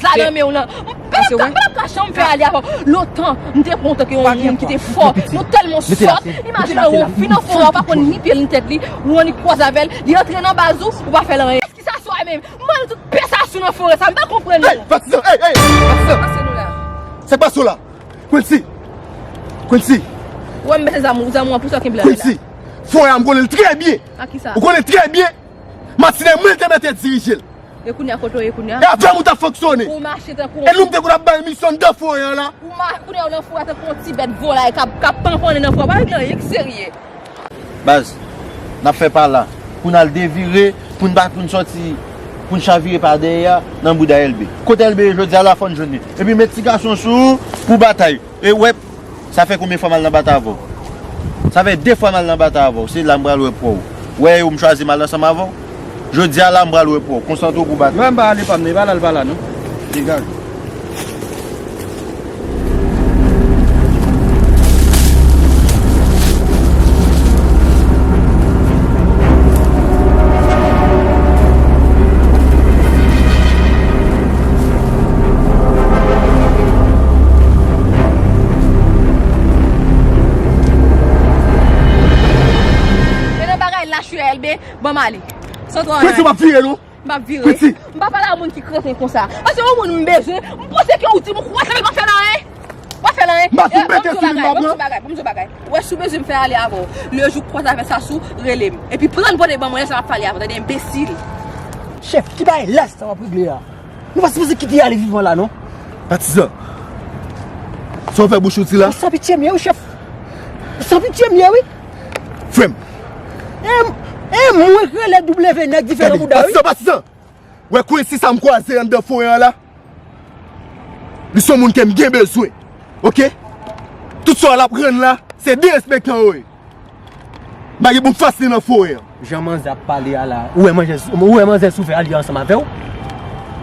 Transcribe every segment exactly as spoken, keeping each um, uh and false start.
la nan men w lan. M pa ka, pa ka janm fè ale avè w. Lontan, m te kontan ke yon moun ki te fò. Nou tèlman sòt. Imajine w fin nan fò a, w pa konn ni pye l ni tèt li, ou annik kwaze avè l, li antre nan baz ou, ou pa fè l anyen. Kisa sou a menm? M pral tout pès asou nan forè sa, m pa konprann nou. Hey, patizan, hey, hey, patizan. Pase nou la. Sa k pase w la? Quincy! Quincy! Ou wè m mete zam ou, zam ou an pou sa kenbe la. Quincy! Forè a m konnen l trè byen. A kisa? Ou konnen l trè byen. Matinè mwen te mete dirije l. E kounye a kote w ye kounye a? E avè m ou t ap fonksyone. Ou mache tankou. E nou m te konn ap bay misyon anndan forè an la. Ou ma, kounye a w nan forè a tankou yon ti bèt volay k ap, k ap panpannen nan forè a. Pa regle anyen ki serye. Baz, n ap fè pa la. Pou n al devire, pou n pa, pou n sòti, pou n chavire pa dèyè a, nan bouda Elbe. Kote Elbe ye jodi a la, fò n jwenn li. Epi met ti gason sou ou pou batay. E w wè, sa fè konbyen fwa m al nan batay avè w? Sa fè de fwa m al nan batay avè w. Se la m pral wè pwa w. W wè, yo m chwazi m al ansanm avè w. Jodi a la, m pral wè pwa w. Konsantre w pou batay. Mwen m pa ale pa m nan, e pa la l pa la non. Degaje. Men nan bagay lach yo, Elbe, ban m ale. San twa anyen. Prensip ap vire, non? M ap vire. Prensip. M pa pale a moun ki kreten konsa. Paske yon moun m bezwen, m panse ke ou di m ou kwè sa, men l pa fè l anyen. Ou pa fè l anyen. M ap tou pete sou li, m ap pran. Ban m di w bagay, ban m di w bagay. Ou wè, si w bezwen m fè ale avè w, lè jou w kwaze avè Sasou, rele m. Epi pran l pote ban mwen, lè sa m ap pale avè w, tande, enbesil. Chèf, ki bagay lach sa w ap regle a? Nou pa sipoze kite y ale vivan la, non. Patizan, sa w fè bouch ou di la? Ou san pitye m ye, wi, chèf. Ou san pitye m ye, wi. Frè m. E, e mwen k rele W nèg ki fè nan bouda, wi. Patizan, patizan. Wè Quincy sa m kwaze anndan forè an la. Li se yon moun ke m gen bezwen. Oke? Tout sa l ap rann la, se derespektan yo ye. M pa gen pou m fas li nan forè an. Jan manzè ap pale a la, ou wè manzè, ou wè manzè soufè alye ansanm avè w?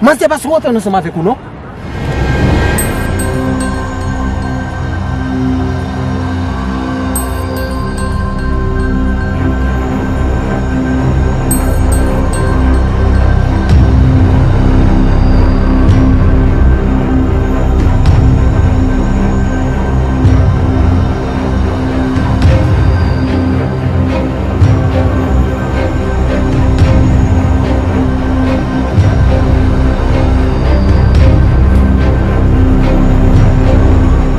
Manzè pa sou wotè ansanm avèk ou non.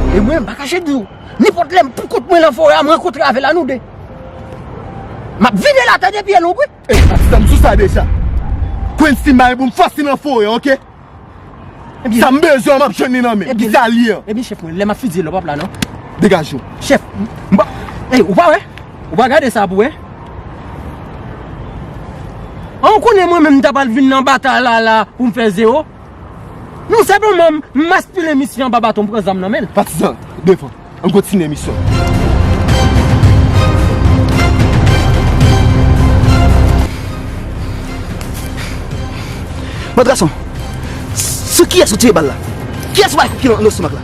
E mwen, m pa kache di w, nenpòt lè m pou kont mwen nan forè a, m rankontre avè l a nou de. M ap vide l atè de pye nou, wi. Ey, patizan, m sou sa deja. Quincy, m pa gen pou m fas li nan forè, oke? Ebyen, sa m bezwen an, m ap jwenn li nan men m. Ebyen, kisa l ye an? Ebyen, chèf mwen, lè m ap fidye lè w p ap la non. Degaje w. Chèf, m, m pa, ey, ou pa wè? Ou pa gade sa pou wè? An, ou konnen mwen menm m ta pral vin nan batay la, la, pou m fè zewo? Non, senpleman, m, m maspile misye anba baton, m pran zam nan men l. Patizan, devan. Ann kontinye misyon. Mòd gason, sou kiyès ou tire bal la? Kiyès ou bay kout pye nan, nan lestomak la?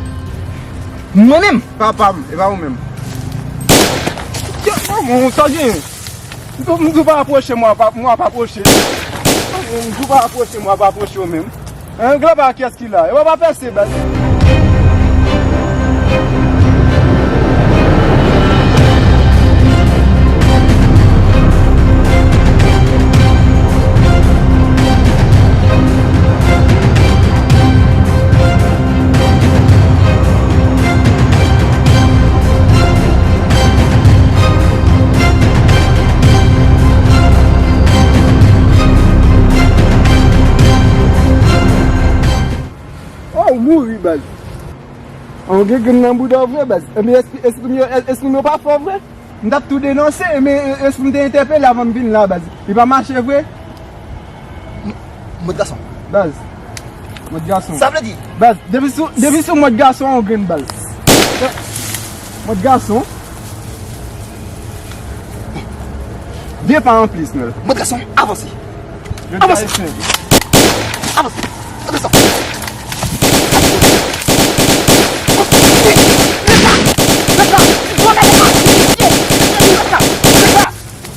Mwen menm. Papa m, e pa ou menm. Yo, bon, bon, sa gen? M di w pa apwoche m, w ap, w ap apwoche. M di w pa apwoche m, w ap apwoche w menm. Hein, glòp a kiyès ki la? E w ap pèse, baz. Oh, ou mouri, baz. An, gen grenn nan bouda w vre, baz. Ebyen, espri, espri m yo, espri m yo pa fò vre. M t ap tou denonse, men espri m te entèpele avan m vin la, baz. Li pa mache vre. M-, mòd gason. Baz. Mòd gason. Sa vle di? Baz, depi sou, depi sou mòd gason, on grenn bal. Mòd gason. De pa anplis, non. Mòd gason, avanse. Avanse. Avanse. Avanse.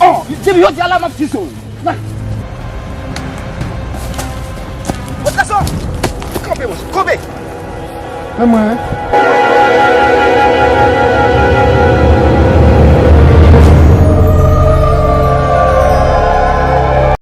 Oh, depi jodi a la, m ap tiye w. Mòd gason, kanpe, Koube! Men mwen, wi.